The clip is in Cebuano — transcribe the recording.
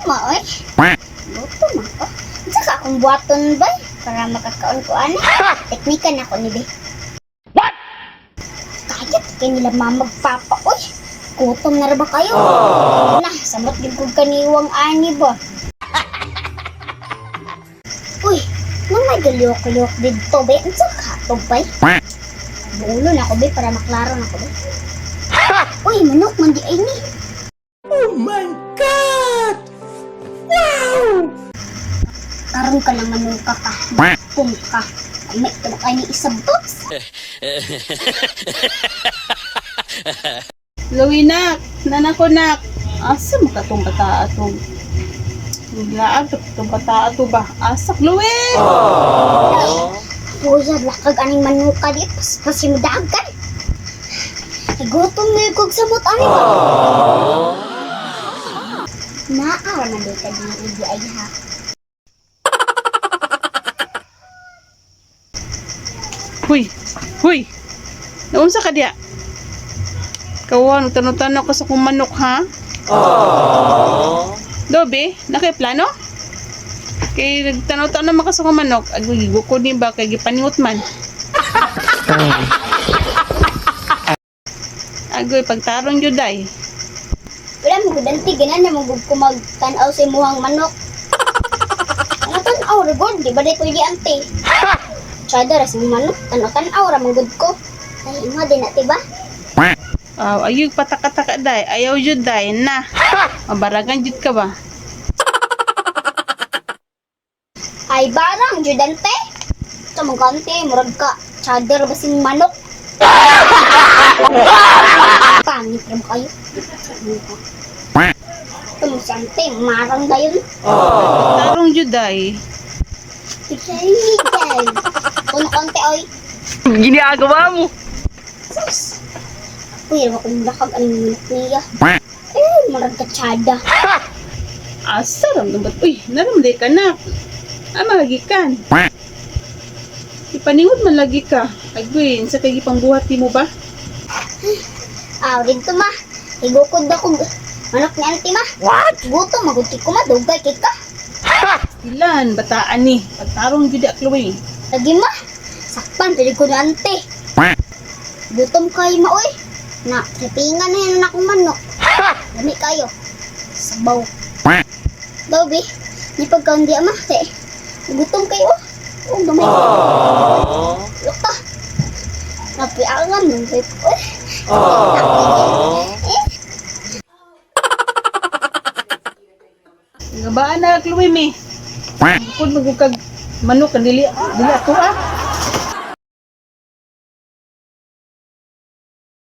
Ma oy. Gutom ako. Unsa ka akong buhaton bay para makakaon ko ani? Teknika na ako ni be. What? Kaya kay nila mamagpapa oy. Gutom na ra ba kayo? Na, samot gyud kog kaniwang ani ba. Uy, nang may galiyok-liyok didto bay. Unsa ka to bay? Buulo na ako bay para maklaro na ako bay. Uy, manok man di ay ni. Oh my God! Wow! Karon ka lang manuka ka. Pum ka. May ka ni isa box. Luwi nak, nana ko nak. Asa mo ka tong bata atong? Naglaag tong bata ato ba? Asa Chloe? Puya, lakag aning manuka di. Paspasin mo dagan. Gutom na yung kog samot ani ba? Naa man di ka diri di ay ha. Huy, huy. Naunsa ka diya? Kawan, tanaw-tanaw ka sa kong manok ha? Dobe, nakay plano? Kay nagtanaw-tanaw man ka sa kong manok, agoy ko ni ba kay gipaningot man. Agoy pagtarong jud ay. Wala mo gudanti ganan na mo gud ko magtan-aw sa imuhang manok. Ano tan-aw ra gud, di ba di pwede ante? Tsada ra sa imong manok, tan-aw-tan-aw ra man gud ko. Ay, imo din na, ba? Aw, ayog pataka-taka day, ayaw jud day na. Mabaragan jud ka ba? Ay barang judante. Ito mo gante, murag ka. Cheddar basing manok. Pangit rin kayo. Ito mo si ante, marang dayon. Tarong jud day. Ay, Kuno konti oy. Ginagawa mo! Sus. Uy, ako kong lakag ang manok niya. Eh, murag ka tsada. Asa ram ba't? Uy, naramday ka na. Ah, magikan. Ipaningot man lagi ka. Agoy, sa kay gipangbuhat nimo ba? Ah, dito ma. Igukod ako. Manok ni ante ma. What? Gutom, maguti ko ma. Dugay kay ka. Ilan bataan ni. Pagtarong jud ak Chloe. Lagi ma. Sakpan, pili ko na ante. Gutom kayo ma, oy. Na, tripingan na yan akong manok. Lami kayo. Sabaw. Dobi, di pagkaon di ama. Kay, gutom kayo. Oh, gamay. Lukta. Napiangan nung kay Oy. Eh, Gabaan na Chloe mi. Bukod magukag manok kan dili dili ato ah.